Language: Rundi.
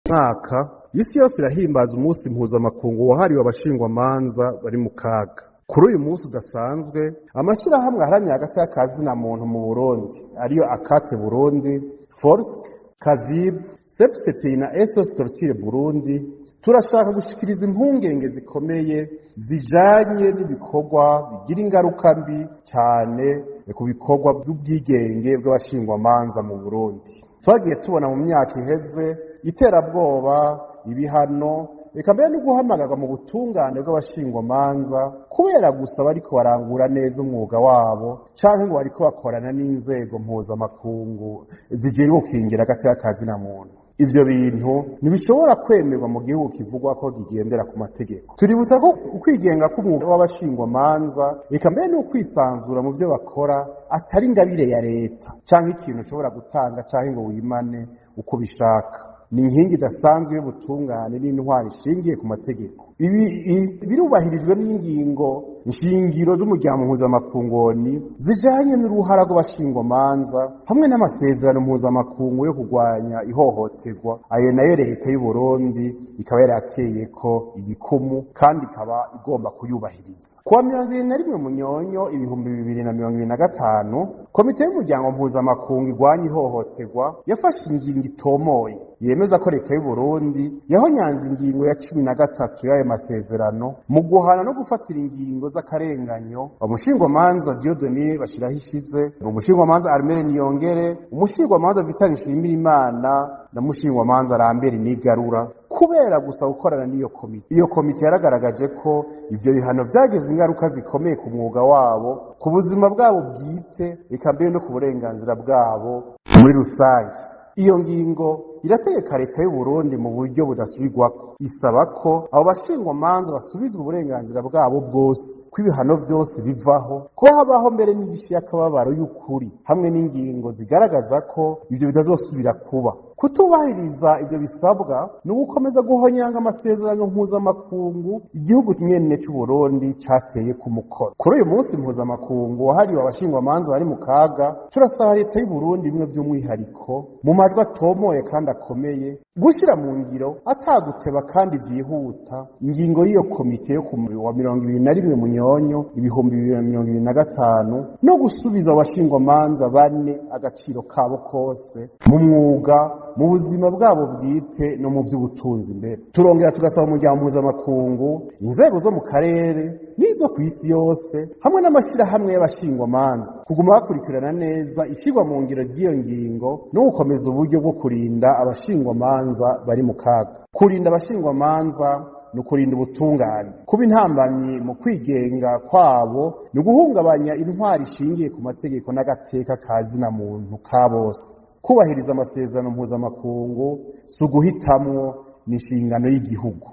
Mwaka isi yose irahimbaza umunsi mpuzamakungu wahariwe abashingwamanza bari mu kaga. Kuri uyu munsi udasanzwe, amashyirahamwe aharanira hagati y'akazina muntu mu Burundi, ariyo Akate Burundi, Forsk, Kavib, Sepsepi na Sos Torture Burundi, turashaka gushikiriza impungenge zikomeye zijanye n'ibikorwa bigira ingaruka mbi cane ku bikorwa by'ubwigenge bw'abashingwamanza mu Burundi. Twagiye tubona mu myaka iheze iterabwoba, ibihano, reka mbere no guhamagarwa mu butungane bw'abashingwamanza kubera gusa bariko barangura neza umwuga wabo, canke ngo bariko bakorana n'inzego mpuzamakungu zijejwe gukingira agateka ka zina muntu. Ivyo bintu ntibishobora kwemerwa mu gihugu kivugwa ko kigendera ku mategeko. Tuributsa ko ukwigenga k'umwuga w'abashingwamanza, eka mbere n'ukwisanzura mu vyo bakora, atari ingabire ya leta canke ikintu ushobora gutanga canke ngo wimane uko ubishaka. Ni inkingi idasanzwe y'ubutungane n'intwaro ishingiye ku mategeko. Ibi birubahirijwe n'ingingo nshingiro z'umuryango mpuzamakungoni zijanye n'uruhara rw'abashingwamanza hamwe n'amasezerano mpuzamakungu yo kurwanya ihohoterwa. Ayo nayo leta y'u Burundi ikaba yarateyeko igikumu kandi ikaba igomba kuyubahiriza. Kuwa 21 Munyonyo 2025, komite y'umuryango mpuzamakungu irwanya ihohoterwa yafashe ingingo itomoye yemeza ko leta y'u Burundi yahonyanze ingingo ya 13 y'ayo masezerano mu guhana no gufatira ingingo z'akarenganyo umushingwamanza Dieudonné Bashirahishize, umushingwamanza Armel Niyongere, umushingwamanza Vital Nshimirimana na mushingwamanza Lambert Nigarura, kubera gusa gukorana n'iyo komite. Iyo komite yaragaragaje ko ivyo bihano vyagize ingaruka zikomeye ku mwuga wabo, ku buzima bwabo bwite, eka mbere no ku burenganzira bwabo muri rusange. Iyo ngingo irategeka leta y'u Burundi mu buryo budasubirwako, isaba ko abo bashingwamanza basubizwa uburenganzira bwabo bwose, ko ibihano vyose bivaho, ko habaho mbere n'indishi y'akababaro y'ukuri hamwe n'ingingo zigaragaza ko ivyo bitazosubira kuba. Kutubahiriza ivyo bisabwa ni ugukomeza guhonyanga amasezerano mpuzamakungu igihugu nyene c'u Burundi cateye ku mukono. Kuri uyu munsi mpuzamakungu wahariwe abashingwamanza bari mu kaga, turasaba leta y'u Burundi bimwe vy'umwihariko, mu majwi atomoye kandi akomeye, gushira mu ngiro ataguteba kandi vyihuta ingingo y'iyo komite yo ku wa 21 Munyonyo 2025 no gusubiza abashingwamanza bane agaciro kabo kose mu mwuga, mu buzima bwabo bwite no mu vy'ubutunzi. Imbere turongera tugasaba umuryango mpuzamakungu, inzego zo mu karere n'izo ku isi yose hamwe n'amashirahamwe y'abashingwamanza kuguma bakurikirana neza ishirwa mu ngiro ry'iyo ngingo no gukomeza uburyo bwo kurinda abashingwamanza bari mu kaga. Kurinda abashingwamanza ni ukurinda ubutungane. Kuba intambamyi mu kwigenga kwabo ni uguhungabanya intwaro ishingiye ku mategeko n'agateka ka zina muntu ka bose. Kubahiriza amasezerano mpuzamakungu si uguhitamwo, ni inshingano y'igihugu.